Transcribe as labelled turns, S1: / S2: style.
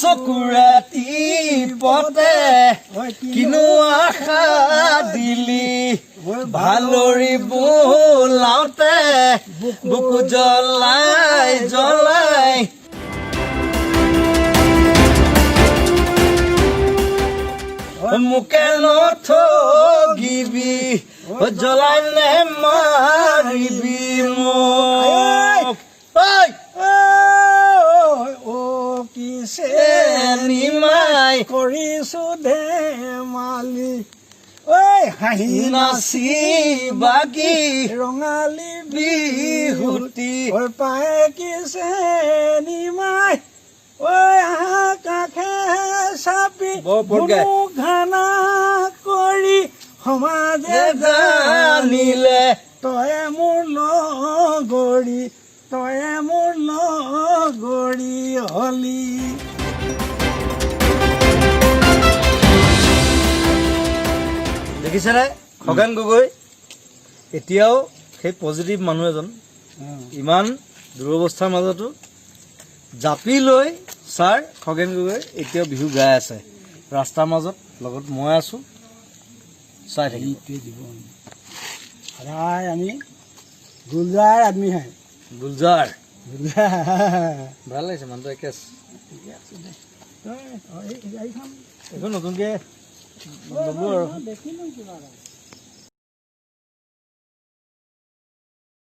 S1: চকুৰে টিপতে কিনো আশা দিলি, ভালৰি বোলাওতে বুকু জ্বলাই জ্বলাই। মোকে নঠগিবি, জ্বলাই নে মাৰিবি মোক। ঐ
S2: অ কিছে
S1: নিমাই
S2: কৰিছো ধেমালি, ঐ হাঁহি
S1: নাচি বাগি
S2: ৰঙালী
S1: বিহুটি।
S2: ঐ পায়ে কিছে নিমাই, ঐ আহা কাষে চাপি,
S1: বৰ ওপৰত গায়।
S2: ঘানা কৰি সমাজে
S1: জানিলে
S2: তয়ে মোৰ লগৰী, তয়ে মোৰ লগৰী হলি।
S1: দেখিছেনে খগেন গগৈ এতিয়াও সেই পজিটিভ মানুহ এজন, ইমান দুৰৱস্থাৰ মাজতো জাপি লৈ ছাৰ খগেন গগৈ এতিয়াও বিহু গাই আছে ৰাস্তাৰ মাজত, লগত মই আছো, চাই থাকিব।
S2: এইটোৱে জীৱন। সদায় আমি গুলজাৰ আদমি হয়।
S1: গুলজাৰ।
S2: গুলজাৰ।
S1: ভাল লাগিছে মানুহটো একে।
S2: ঠিকে আছে দে। তই, অ, এই গাড়ীখন
S1: এইখন নতুনকে ল'লো আৰু।
S2: দেখিলো কিবা এটা।